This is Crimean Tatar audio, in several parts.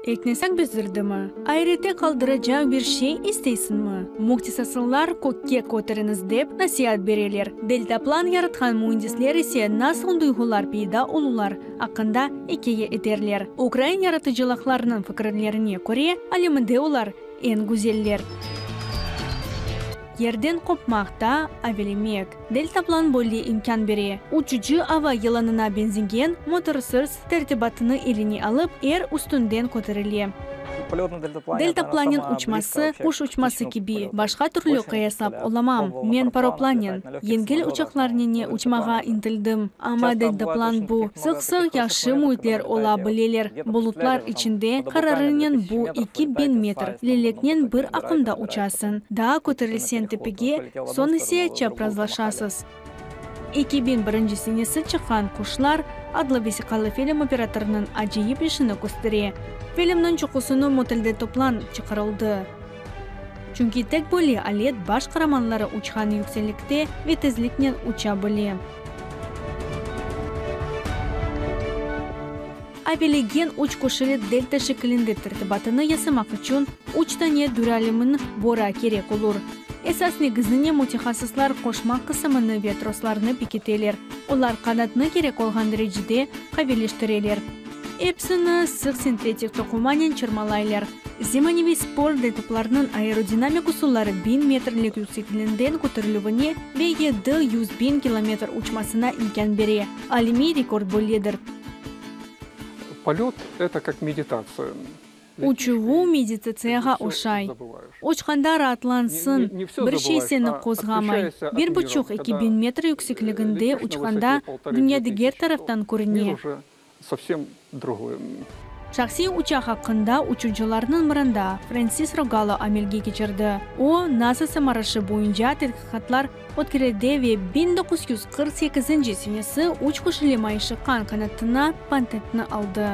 Ekneseñ bezdirdimi? Ayrette qaldıracaq bir şey isteysiñmi? Mühtisaslılar kökke köteriñiz dep nasiat bereler. Deltaplan yaratqan müendisler ise nasıl duyğular peyda olular aqqında ikâye eterler. Ukrain yaratıcılıqlarınıñ fikirlerine köre, aleminde olar eñ güzeller. Yerden qopmaq da avelemek. Deltaplan böyle imkân bere. Uçucı ava yılanına beñzegen motorsız tertibatını eline alıp, er üstünden köterile. Deltaplannen uçması, quş uçması kibi, başqa türlü qıyaslap olamam. Men paroplannen, yengil uçaqlarnene uçmağa ıntıldım, amma deltaplan bu. Sıq-sıq yahşı müitler ola bileler, bulutlar içinde, qararınen bu 2000 metr, leleknen bir aqımda uçasıñ, daa köterilseñ tepege, soñ ise çaprazlaşasız. 2001 senesi çıqqan Quşlar adlı vesiqalı film operatornıñ acayip işini köstere. Filmniñ çoqusını motodeltoplan çıqarıldı. Çünki tek böyle alet baş qaramanları uçqan yükselikte ve tezliknen uça bile. Avelegen üç köşeli delta şekilinde tertibatını yasamaq içün üç tane duralumin bora kerek olur. Esas negizine mütehassıslar qoşma qısımını ve troslarnı pekiteler. Olar qanatnı kerek olğan derecede qaviyleştireler. Episini sıq sintetik toqumanen çırmalaylar. Zemaneviy sport deltaplarnıñ aerodinamik usulları biñ metrlik yüksekliginden köterilüvine ve 700 biñ kilometr uçmasına imkân bere. Alemiy rekord böyledir. Polöt, eto kak meditatsiya. Uçuvu meditatsiyağa oşay. Uçqanda raatlansıñ, bir şey seni qozğamay. Bir buçuq, 2000 metr yüksekliginde uçqanda dünya diger taraftan körüne. Şahsiy uçaq aqqında uçucılarnıñ birinde Frensis Rogalo amelge keçirdi. O, NASA sımarışı boyunca tedqiqatlar ötkerildi ve 1948-nci senesi üç köşeli mayışıqqan qanatına patentni aldı.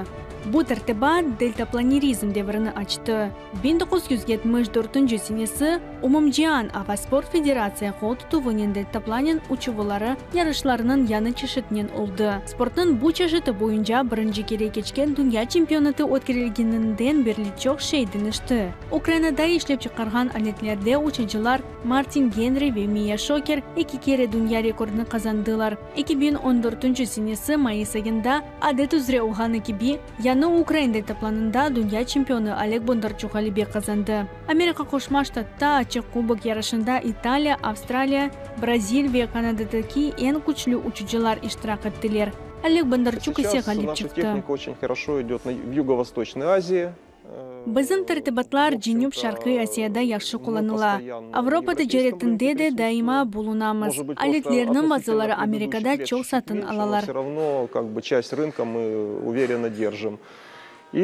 Bu tertibat deltaplanerizm devrini açtı. 1974-nci senesi Umumcian ava sport federatsiya qol tutuvınen deltaplanen uçuvıları yarışlarınıñ yañı çeşitinen oldı. Sportnıñ bu çeşiti boyunca birinci kere keçken dünya çempionatı ötkerilgeninden berli çoq şey deñişti. Ukrainada işlep çıqarğan aletlerde uçucılar Martin Genri ve Miya Şoker eki kere dünya rekordını qazandılar. 2014-nci senesi mayıs ayında, adet üzre olğanı kibi, yañı ukrain deltaplanında dünya çempionı Oleg Bondarçuk ğalebe qazandı. Amerika Qoşma Ştatta Açıq kubok yarışında İtaliya, Avstraliya, Brazil ve Kanadadaki eñ küçlü uçucılar iştirak ettiler. Oleg Bondarçuk ise ğalip çıqtı. Bizim tertibatlar Cenüp-Şarqiy Asiyada yahşı qullanıla. Avropa ticaretinde de daima bulunamız. Aletlerniñ bazıları Amerikada çoq satın alalar. I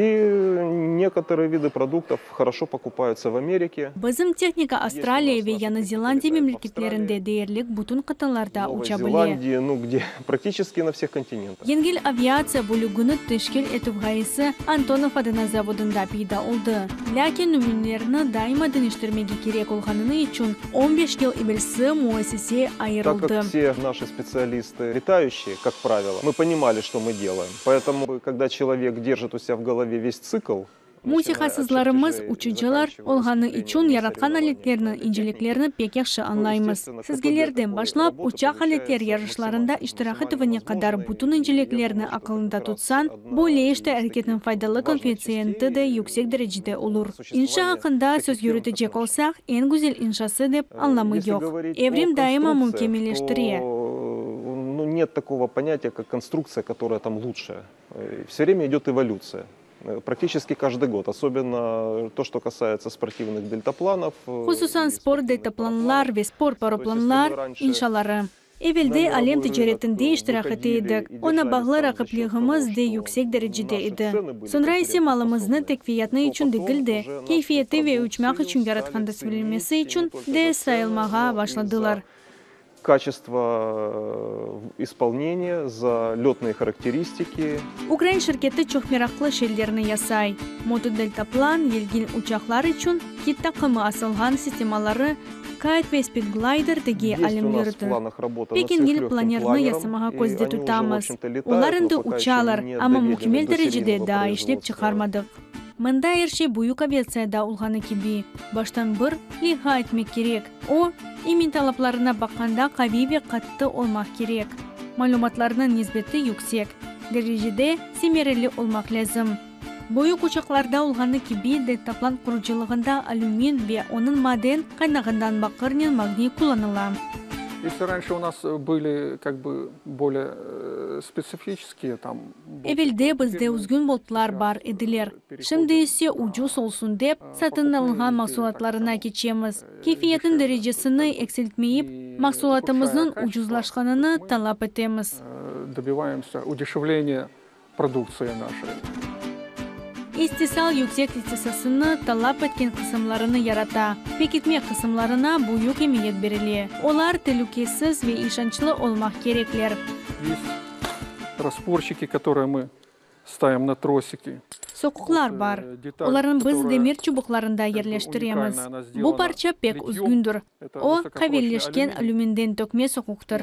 nekotorıye vidı produktov horoşo pokupayutsa v Amerike. Bizim tehnika Avstraliya ve Yañı Zelandiya memleketlerinde deyerlik bütün qıtalarda uça bile. Zelandiya, nu gde praktiçeski na vseh kontinentah. Yengil aviatsiya bölügini teşkil etüv ğayesi Antonov adına zavodında peyda oldı. Lâkin nümünelerni daima deñiştirmege kerek olğanını içün on beş yıl evelsi müessise ayırıldı. Tak kak vse naşi spetsialistı letayuşçie, kak pravilo, mı ponimali, çto mı delayem. Poetomu, kogda çelovek derjit u sebâ v golove ves tsikl, Mütehassıslarımız uçucılar olğanı içün yaratqan aletlerniñ inceliklerini pek yahşı añlaymız. Sizgilerden başlap, uçaq aletler yarışlarında iştirak etüvine qadar bütün inceliklerni aqılında tutsañ, böyle işte areketniñ faydalı koeffitsiyenti de yüksek derecede olur. İnşa aqqında söz yürütecek olsaq, eñ güzel inşası dep añlamı yoq. Evrim daima mükemmelleştire. Net takogo ponyatiya, kak konstruktsiya, kotoraya tam luçşaya. Vse vremya idet evolütsiya. Praktiçeski každıy god, osobenno to, çto kasayetsya sportivnıh deltaplanov. Hususan sport deltaplanlar ve sport paroplanlar inşaları. Evelde alem ticaretinde iştirak ete edik, oña bağlı raqipliğimiz de yüksek derecede edi. Soñra ise malımıznı tek fiyatnı içün degil de, keyfiyeti ve uçmaq içün yaratqan tasvirlenmesi içün de sayılmağa başladılar. Kaçestvo ispolneniya, za lötnıye harakteristiki. Ukrain şirketi çoq meraqlı şeylerni yasay, motodeltaplan, yelgin uçaqlar içün kit taqımı asılğan sistemaları, kayt ve spidglayder dege alemlerdir. Pek yengil planerni yasamağa közde tutamız. Olar endi uçalar, amma mükemmel derecede daa işlep çıqarmadıq. Mında er şey büyük aviatsiyada olğanı kibi, baştan bir leyha etmek kerek. O, emin talaplarına baqqanda qaviy ve qattı olmaq kerek. Malümatlarnıñ nisbeti yüksek derecede semereli olmaq lâzim. Büyük uçaqlarda olğanı kibi, deltaplan qurucılığında alümin ve onıñ maden qaynağından baqırnen magniy qullanıla. Если раньше у нас были как бы более специфические там Evelde bizde üzgün boltlar bar ediler, şimdi ise ucuz olsun dep, satın alınğan mahsulatlarına keçemiz. Keyfiyetniñ derecesini eksiltmeyip, mahsulatımıznıñ ucuzlaşqanını talap etemiz. Добиваемся удешевления produktsiya naşey. İstisal yüksek ihtisasını talap etken qısımlarını yarata. Pekitme qısımlarına büyük emiyet berile. Olar telükesiz ve işançlı olmaq kerekler. Есть распорщики, которые мы ставим на тросики. Soquqlar bar. Olarnı biz demir çubuqlarında yerleştiremiz. Bu parça pek üzgündir. O, qaviyleşken alüminden tökme soquqtır.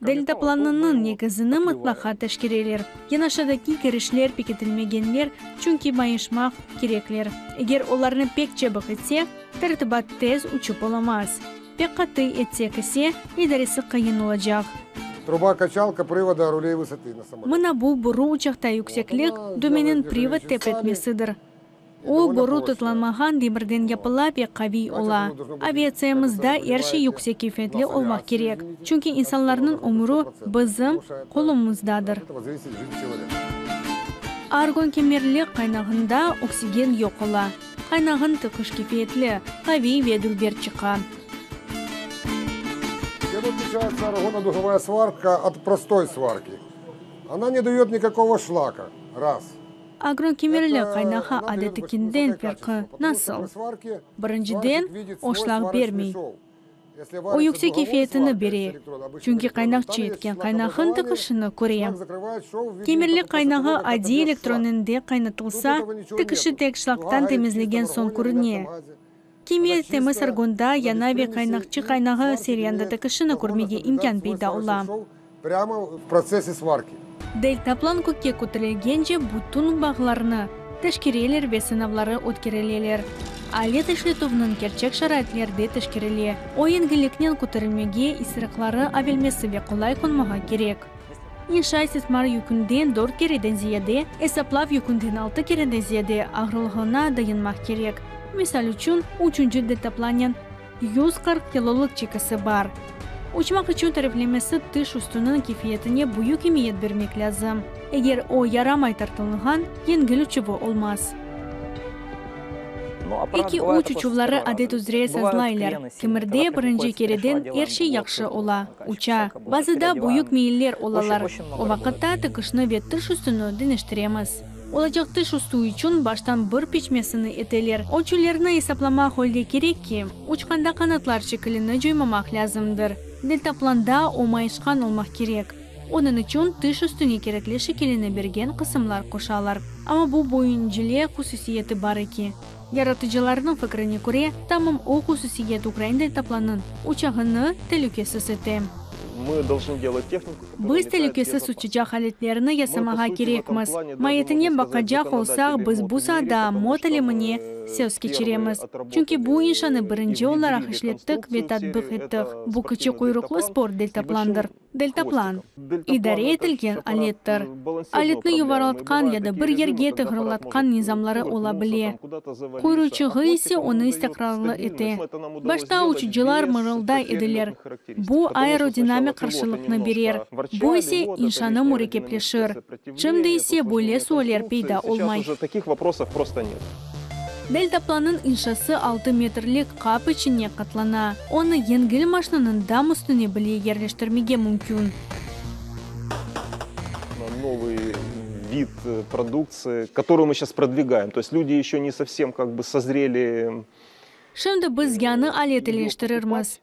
Deltaplanınıñ negizini mıtlaqa teşkereler. Yanaşadaki kirişler pekitilmegenler, çünki mayışmaq kerekler. Eger olarnı pek çabik etsek, tertibat tez uçıp olamaz. Pek qattı etsek ise, idaresi qıyın olacaq. Truba-kaçalka privoda ruley vısоты na samolёte. Mına bu boru uçaqta yükseklik dümeniñ privod tepretmesidir. O, boru tutlanmağan demirden yapıla ve qaviy ola. Aviatsiyamızda er şey yüksek keyfiyetli olmaq kerek, çünki insanlarnıñ ömrü bizim qolumızdadır. Argon kemerli qaynağında oksigen yoq ola. Qaynağın tıqış keyfiyetli, qaviy ve dülber çıqa. Чем отличается аргонодуговая сварка от простой сварки? Она не дает никакого шлака, раз. Argon kemerli qaynağı adettekinden farqı nasıl? Birinciden, o şlak bermey. O yüksek keyfiyetini bere, çünki qaynaqçı etken qaynağın tıqışını köre. Kemerli qaynağı adiy elektronende qaynatılsa, tıqışı tek şlaktan temizlegen soñ körüne. Kemer temiz argonda yana ve qaynaqçı qaynağı seriyanda tıqışını körmege imkân peyda ola. Прямо в процессе сварки. Deltaplan kökke köterilgence bütün bağlarnı teşkereler ve sınavları ötkereler. Alet işletüvniñ kerçek şaraitlerde teşkerile. O yengilliknen köterilmege, isırıqları avelmesi ve qolay qonmağa kerek. İnşa istismar yükünden dört kereden ziyade, esaplav yükünden altı kereden ziyade ağırlığına dayanmaq kerek. Misal içün, üçünci deltaplannen 140 kilolıq çekisi bar. Uçmaq içün tariflemesi tış üstüniñ keyfiyetine büyük emiyet bermek lâzim. Eger o yaramay tartılğan, yengil uçuvı olmaz. Eki uç uçuvları adet üzre sazlaylar. Kimerde birinci kereden er şey yahşı ola, uça. Bazıda büyük meyiller olalar. O vaqıtta tıqışnı ve tış üstüni deñiştiremiz. Olacaq tış üstü içün baştan bir piçmesini eteler. Ölçülerni esaplamaq öyle kerek ki, uçqanda qanatlar şekilini coymamaq lâzimdir. Deltaplanda o mayışqan olmaq kerek. Onıñ içün tış üstüne kerekli şekilini bergen qısımlar qoşalar. Amma bu boyuncile hususiyeti bar eki. Yaratıcılarnıñ fikrine köre, tamam o hususiyet ukrain deltaplanıñ uçağını telükesiz ete. Мы должны делать технику, которая Biz летает telükesiz безопасно. uçacaq aletlerni yasamağa kerekmiz. Maiyetine baqacaq olsaq, biz bu saada mot alemine söz keçiremiz. Çünki bu inşanı birinci olaraq işlettik ve tatbiq ettik. Bu kiçik quyruqlı sport deltaplandır. Deltaplan, idare etilgen alettir. Aletni yuvarlatqan ya da bir yerge tığırlatqan nizamları ola bile. Quyruçığı ise onı istiqrarlı ete. Başta uçucılar mırılday ediler, bu aerodinamik qarşılıqnı berer, bu ise inşanı mürekkepleşir. Şimdi ise böyle sualler peyda olmay. Сейчас уже таких вопросов просто нет. Deltaplanıñ inşası 6 metrlik qap içine qatlana. Onı yengil maşinanıñ dam üstüne bile yerleştirmege mümkün. На новый вид э, продукции, которую мы сейчас продвигаем. То есть люди еще не совсем как бы созрели. Şimdi biz yañı alet eleştirirmiz.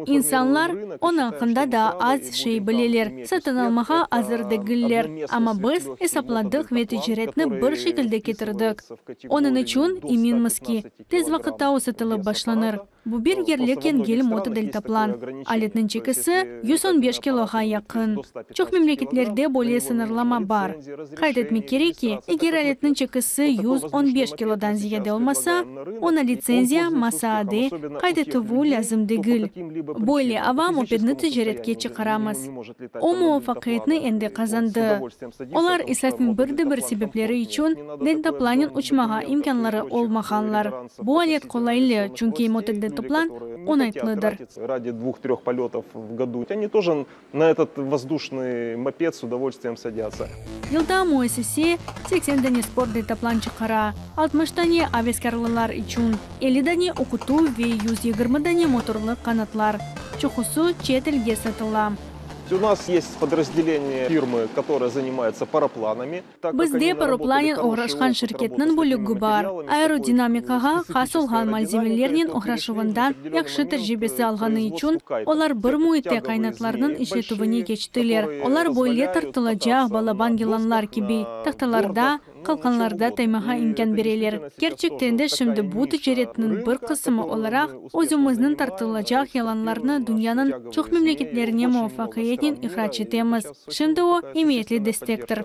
İnsanlar onıñ aqqında daa az şey bileler, satın almağa azır degiller. Amma biz esapladıq ve ticaretni bir şekilde ketirdik. Onıñ içün eminmiz ki, tez vaqıtta o satılıp başlanır. Bu bir yerlik yengil motodeltaplan. Aletniñ çekisi 115 kiloğa yaqın. Çoq memleketlerde böyle sıñırlama bar. Qayd etmek kerek ki, eger aletniñ çekisi 115 kilodan ziyade olmasa, oña litsenziya, MASAD, qayd etüvi lâzim degil. Böyle ava mopedni ticaretke çıqaramız. O muvafaqiyetni endi qazandı. Olar esasen bir de bir sebepleri içün deltaplanen uçmağa imkânları olmağanlar. Bu alet qolaylı, çünki motodeltaplan oñaytlıdır. Ради двух-трех полетов в году они тоже на этот воздушный мопед с удовольствием садятся. Yılda müessise 80 dane sport deltaplan çıqara, 60 dane aveskârlılar içün, 50 dane oqutuv ve 120 dane motorlı qanatlar. Çoqusı çet elge satıla. У нас есть подразделение фирмы, которая занимается парапланами. Bizde paroplanen oğraşqan şirketniñ bölügi bar. Aerodinamikağa has olğan malzemelernen oğraşuvından yahşı tecribesi alğanı içün, olar bir müitte qaynatlarnıñ işletüvine keçtiler. Olar böyle tartılacaq balaban yılanlar kibi, tahtalarda, qalqanlarda taymağa imkân bereler. Kerçekten de şimdi bu ticaretniñ bir qısımı olaraq özümizniñ tartılacaq yılanlarnı dünyanıñ çoq memleketlerine muvafaqiyetnen ihrac etemiz. Şimdi o, emiyetli destektir.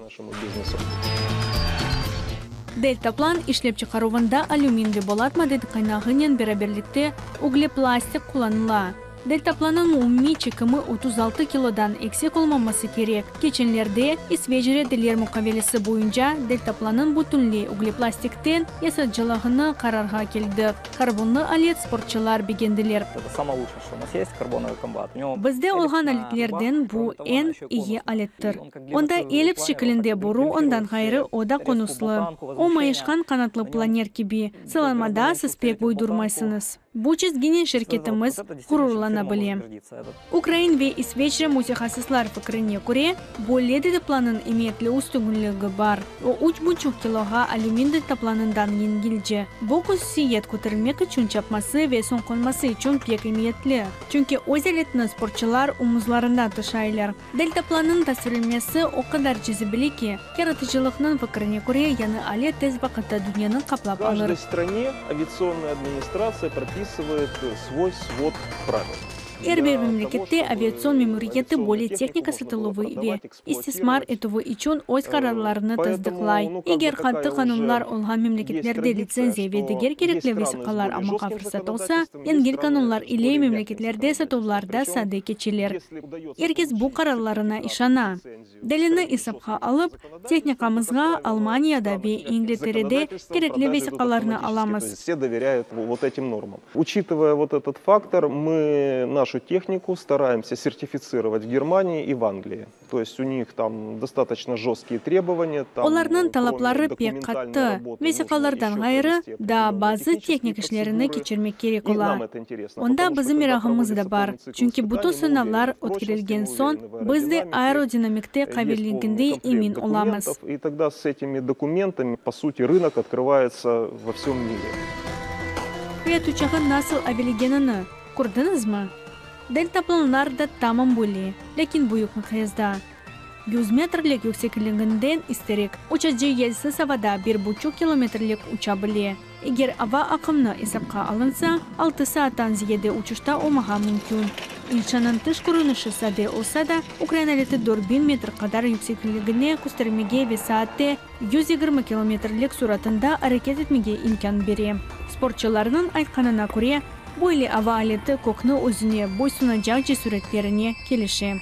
Deltaplan işlep çıqaruvında alümin ve bolat maden qaynağınen beraberlikte ugleplastik qullanıla. Deltaplanıñ umumiy çekimi 36 kilodan eksik olmaması kerek. Keçenlerde İsveçre Deler muqavelesi boyunca deltaplanıñ bütünley ugleplastikten yasacılağını qararğa keldik. Karbonlı alet sportçılar begendiler. Это самое лучшее, что у нас есть, карбоновый комбат. У него Bizde olğan aletlerden bu eñ iyi alettir. Onda ellips şekilinde boru, ondan ğayrı o da konuslı. O mayışqan qanatlı planer kibi. Sılanmada siz pek boydurmaysıñız. Bu çizginen şirketimiz ğururlana bile. Ukrain ve İsveçre mütehassıslar fikrine köre, böyle deltaplanıñ emiyetli üstünligi bar. O üç buçuq kiloğa alümin deltaplanından yengilce. Bu hususiyet köterilmek içün çapması ve soñ qonması içün pek emiyetli. Çünki öz aletini sportçılar omuzlarında taşaylar. Deltaplanıñ tasvirlenmesi o qadar cezibeli ki, yaratıcılıqnıñ fikrine köre, yañı alet tez vaqıtta dünyanı qaplap В alır. каждой стране авиационная администрация прописывает свой свод правил. Er bir memlekette aviatsion memuriyeti böyle tehnika satıluvı ve istismar etüvi içün öz qararlarını tasdıqlay. Eger qattı qanunlar olğan memleketlerde litsenziya ve diger kerekli vesiqalar almağa fırsat olsa, yengil qanunlar ile memleketlerde satuvlarda sade keçeler. Er kes bu qararlarına işana. Delilni esapqa alıp, tehnikamızğa Almaniyada ve İngilterede kerekli vesiqalarnı alamız. Все доверяют вот этим нормам. Учитывая вот этот фактор, мы нашу технику стараемся сертифицировать в Германии и в Англии. То есть у них там достаточно жесткие требования. Там, Olarnıñ talapları pek qattı. Vesiqalardan ğayrı, daa bazı tehnik işlerini keçirmek kerek ola. Onda bizim merağımız da bar, çünki bütün sınavlar ötkerilgen soñ, biz de aerodinamikte qaviyliginde emin olamız. И тогда с этими документами, по сути, рынок открывается во всем мире. Fiat uçağı nasıl avelegenini kördiñizmi? Deltaplanlar da tamam böyle, lâkin büyük miqyasda. 100 metrlik yüksekliginden isterek, uçucı yelsiz avada bir buçuq kilometrlik uça bile. Eger ava aqımı esapqa alınsa, 6 saattan ziyade uçuşta olmağa mümkün. İnşanıñ tış körünişi sade olsa da, ukrain aleti 4000 metr qadar yüksekligine köstermege ve saatte 120 kilometrlik suratında areket etmege imkân bere. Sportçılarnıñ aytqanına köre, böyle ava aleti kökni özüne boysunacaq cesuretlerine kelişe.